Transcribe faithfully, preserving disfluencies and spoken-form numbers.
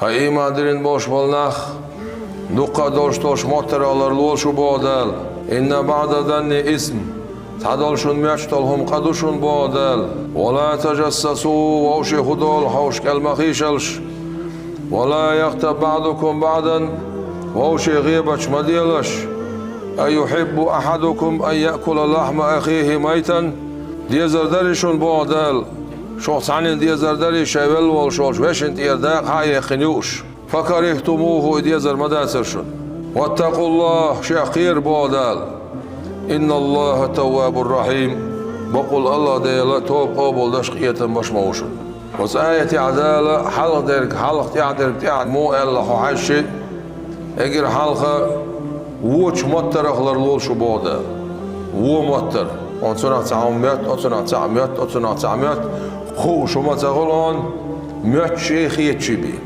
Ай, ийман диллина болуш болу нах, дуккха а долуш долчу моттарах ларло шу боху Дала. Инна баъда занни исм. Цхьадолу шун моьттуш долу хӀума къа ду шун боху Дала. Ва ла тажассасу, вовшийн хӀун долу хьовсуш кӀел ма хийшалаш. Ва ла яхтаб баъдукум баъдан, вовшийн гӀебаташ ма делаш. Аюхьиббу ахьадукум ан яъкула лахьма ахихи майтан. Дезар дарий шун боху Дала, шух цхьаннан дезар дарий шайн велла волуш волчу вешин тӀера дакъа хьа а яьккхина юуш. Факарихтумуху, и дезар ма дацара шуна. Ваттакъуллахь, шех кхера боху Дала. Инналлахьа таввабур рахьим. Бакъволу АллахӀ Дела тоба къобалдеш, къинхетам беш ма ву шуна. Оцу аятехь Дала хьалха дерг хьалха, тӀаьхьа дерг тӀаьхьа муха аьлла хьо хьаьжча, эгира хьалха вочу моттарах ларло шу боху Дала. Вон моттар. Оцунах цхьа хӀума моьтту, оцунах цхьаъ моьтту, оцунах цхьаъ моьтту. Хууш хӀума ца хуьлу хьуна, моьттуш а, хеташ а бен.